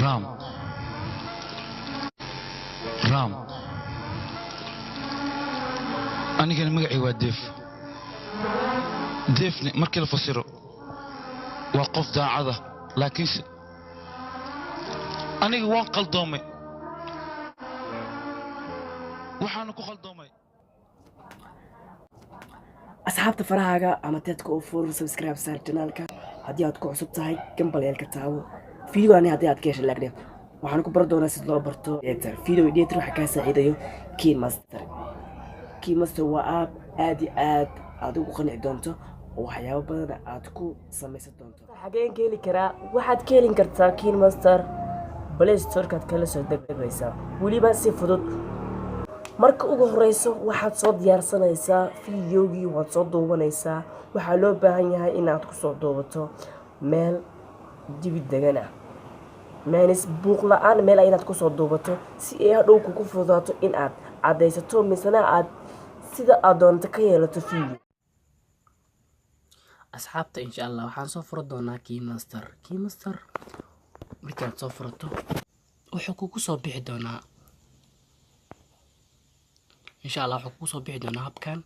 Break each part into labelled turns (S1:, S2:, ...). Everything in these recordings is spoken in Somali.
S1: Ram, Ram. Anigana magacii waa Deef. Deefne markii la fasiro waa qof daacada, laakiinse aniga waan qaldoomay, waxaana ku qaldoomay.
S2: Asxaabta, farahaaga ama teedka u fur, subscribe saar channelka haddii aad ku cusub tahay, gambaleelka taabo. Videoani haddii aad ka heshay, like dheh. Waxaan ku baran doonaa sida loo barto editor, video editor. Waxaa kaa saaciidayo KineMaster. KineMaster waa app aad iyo aad aad ugu qanci doonto oo waxyaabo badan aad ku samaysan doonto. Xageen ka heli karaa? Waxaad ka helin kartaa KineMaster Play Storekaad kala soo degaysaa, weliba si fudud. Marka ugu horeyso waxaad soo diyaarsanaysaa videogii, waad soo duubanaysaa. Waxaa loo baahan yahay inaad kusoo duubato meel jawi degan ah, maanis buuq la-aan, meel inaad kusoo duubato si ay hadhow kugu fududaato in aad caddaysato misena aad sida aad doonto ka yeelato video.
S3: Asxaabta, insha Allah waxaan soo furo doonaa KineMaster. KineMaster markaad soo furato, wuxuu kugu soo bixi doonaa, insha Allah, wuxuu kugu soo bixi doonaa habkan.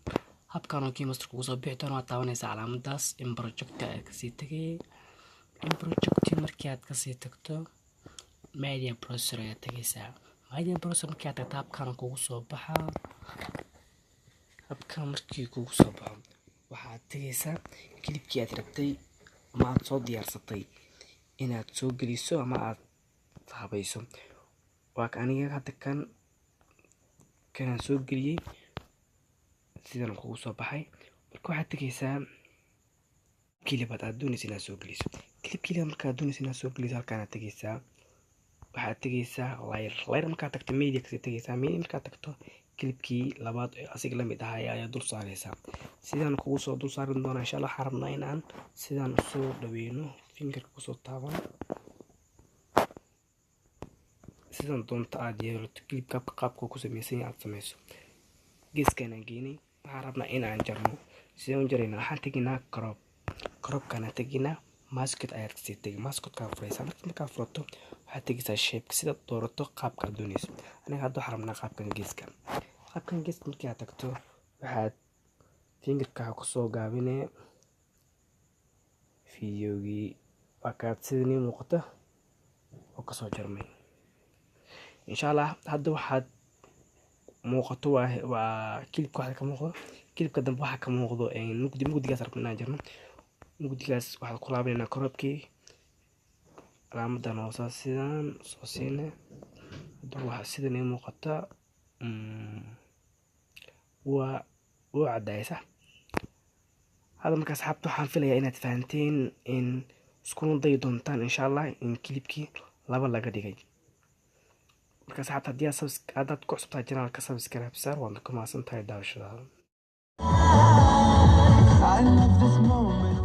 S3: Habkan oo KineMaster kugu soo bixi doona, waad taabanaysaa calaamadaas in project aad kasii tagay. In project markii aad kasii tagto, media browser ayaad tagaysaa. Media browser markii aad tagto, habkan kugu soo baxaa. Habkan markii kugu soo baxo, waxaad tegaysaa clipkii aad rabtay ama aad soo diyaarsatay inaad soo geliso ama aad habayso. Waa ka aniga hadda kan kanaan soo geliyey, sidan kugu soo baxay. Marka waxaad tegaysaa clip aad doonaysa inaad soo geliso. Clipkii labaad markaad doonaysa inaad soo geliso, halkaanaad tegaysaa. Waxaad tegaysaa layer. Layer markaad tagto, media kasii tegaysaa. Media markaad tagto, clipkii labaad ee asiga lamid ahaa ayaa dul saaraysaa. Sidaan kugu soo dul saarin doonaa, insha Allah. Waxaan rabnaa in aan sidaan usoo dhaweyno, fingerka kusoo taaban, sidan doonta aad yeelato clipka, qaabka ku sameysan yahay aad sameyso. Geeskaan geynay. Waxaan rabnaa in aan jarno. Sideen u jaraynaa? Waxaan teginaa crop. Cropkaan teginaa, mask ayaad kasii tegi, maskkaa furaysaa. Markaa furato, waxaad tegaysaa shape, sida doorato qaabka aad doonayso. Aniga hadda waxaan rabnaa qaabkan geeska. Qaabkan geeska markii aad tagto, waxaad fingerka kusoo gaabinee videogii. Waa kaad sidanii muuqata oo kasoo jarmay, insha Allah. Hadda waxaad muuqato waa clipka. Waxaa ka muuqdo clipka dambe, waxaa ka muuqdo mugdi. Mugdigaas rabna inaan jarno. Mugdigaas waxaad ku laabaneynaa cropkii, calaamadan hoosaa sidaan soo siine. Hadda waxaa sidan ii muuqata waa wuu caddaayay, sax. Hadda marka, asxaabta, waxaan filayaa inaad fahanteen in iskuna dayi doontaan, insha Allah, in clipkii laba laga dhigay. Marka asxaabta, haddii aad haddaad ku cusubtahay channelka, subscribe saar. Waad ku mahadsan tahay daawashadaada.
S4: I love this moment.